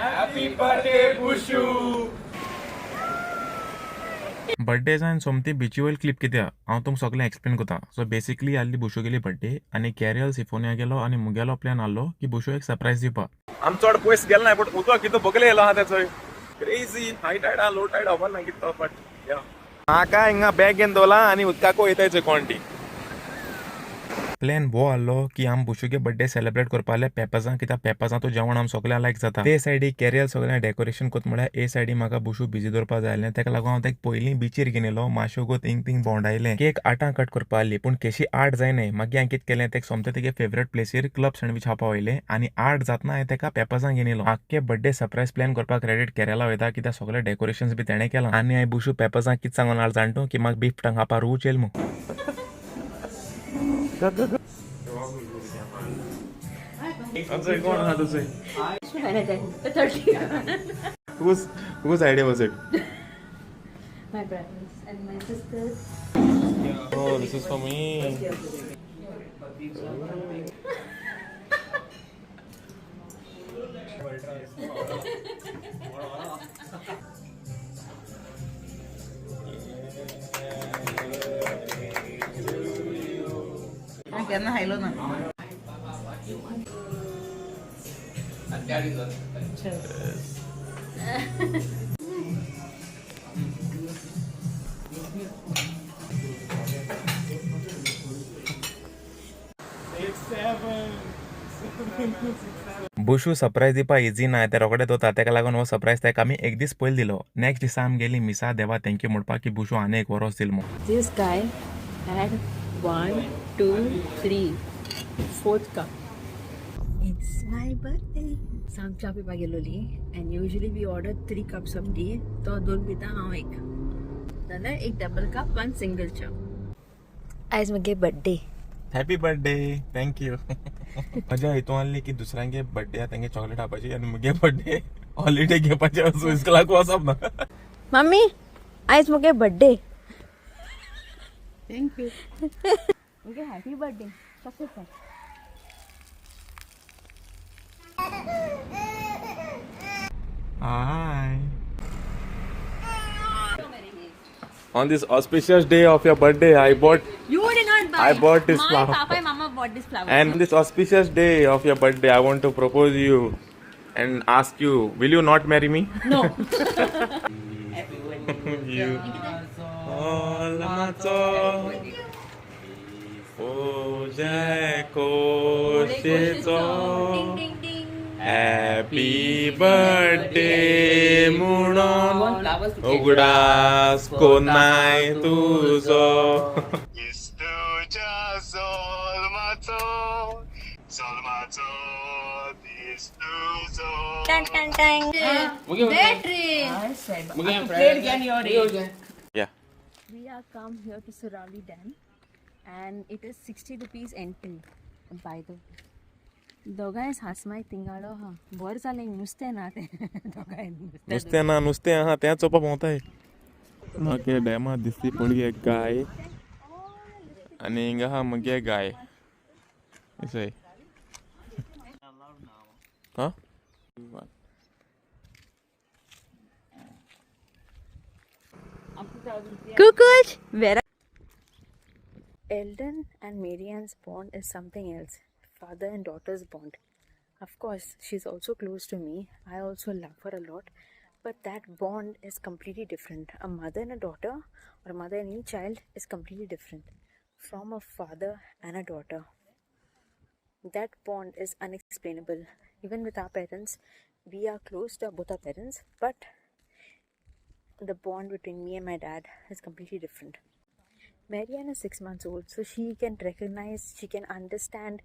Happy birthday Bushu. Birthday जावन सोमती बिची वयर क्लिप कित्या हांव तुमकां सगळें एक्सप्लेन करता. सो बेसिकली आहली बुशू गेली बड्डे आनी कॅरियल सिफोनिया गेलो आनी मुगेलो प्लॅन आहलो की बुशू एक सरप्रायज दिवपा. आम चड पयस गेल ना, बट उदक कितें बगले येयलो आहा तें. क्रेजी. हाय टायड आहा, लो टायड खबर ना कितें, बट या, म्हाका हिंगा बॅग घेवन दवरला आनी उदकाको वयताय कोणटी. प्लॅन वो आहलो की आम बुशुगे बड्डे सेलिब्रेट करपा जाल्यार पेपजां, कित्याक पेपजां तो जेवण आम सगळ्यांक लायक जाता. ते सायडी कॅरियल सगळें डेकोरेशन करता म्हळ्यार ए सायडी म्हाका बुशू बिजी दवरपा जाय आसलें. तेका लागून हांव तेका पयलीं बिचीर घेवन येयलो. मातशें वगत हिंग थिंग भोंवडायलें. केक 8 कट करपा आहली, पूण केशी 8 जायनाय. मागीर हांवें कितें केलें, तेका सोमतें तेगे फेवरेट प्लेसीर क्लब सँडवीच खावपा वयलें आनी 8 जातना हांवें तेका पेपजां घेवन येयलो. आख्खे बड्डे सरप्रायज प्लॅन करपाक क्रेडीट केरला वयता, कित्याक सगळें डेकोरेशन्स बी तेणें केलां. आनी हांवें बुशू पेपजां कितें सांगून हाड जाणटू की म्हाका बीफ टंग खावपा रूच येयल म्हूण. कोण आहा तुझे? Whose idea was it? My brothers and my sisters. Oh, this is for me. केन्ना खायलो ना. बुशू सरप्रायज दिवपा इजी ना, ते रोखडे दवरता. तेका लागून हो सरप्रायज तेका आमी एक दीस पयलीं दिलो. नेक्स्ट दिसा आमी गेली मिसा, देवा thank you म्हणपाक की बुशू आनी एक वरोस दिल म्हूण. This guy had one, two, three, fourth cup. It's my birthday. सांग च्या पिवपाक गेलोली and usually we order three cups of tea. तो दोन पिता, हांव एक, जाल्यार एक डबल कप, वन सिंगल च्या. आयज मुगे birthday. Happy birthday. Thank you. मजा हितून आहली की दुसऱ्यांगे बड्डे तेंगे चॉकलेट खावपाची आनी मुगे बड्डे हॉलिडे घेवपाचे, सो इस्कॉलाक वचप ना. मम्मी, आयज मुगे बर्थडे. Thank you. मुगे happy birthday chocolate. Hi. On this auspicious day of your birthday, I bought You did not buy. I bought this My flower. Papa and mama bought this flower. And on this auspicious day of your birthday, I want to propose you and ask you, will you not marry me? No. You all Oh, जय कोशेचो. Ding ding ding. Happy birthday म्हणून उगडास कोनाय तुजो. क्रिस्तूच्या जल्माचो, जल्माचो दीस तुजो. Tang tang tang. Battery. Yeah. We are come here to Surali Dam and it is 60 rupees entry. By the way, दोगांय सासमाय तिंगाडो हा, बरें जालें नुस्तें ना तें, दोगांय नुस्तें. नुस्तें ना, नुस्तें आहा तेंच चोवपा भोंवताय. ओके, डॅमा दिसती पळय एक गाय आनी हिंगा आहा मुगे गाय. चोय हा. Kukush, where Eldon and Marianne's bond is something else. Father and daughter's bond. Of course, she's also close to me. I also love her a lot. But that bond is completely different. A mother and a daughter, or a mother and any child, is completely different from a father and a daughter. That bond is unexplainable. Even with our parents, we are close to both our parents, but the bond between me and my dad is completely different. Marianne is 6 months old, so she can recognize, she can understand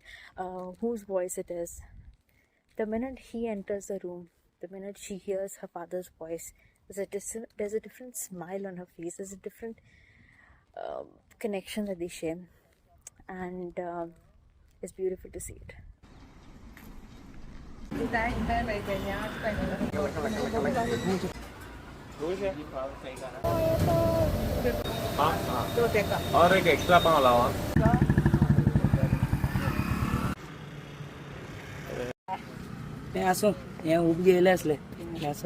whose voice it is. The minute he enters the room, the minute she hears her father's voice, there's a different smile on her face, there's a different connection that they share, and it's beautiful to see it. और एक extra पाव लावा. आसूं, हें उब गेले आसले, आसूं.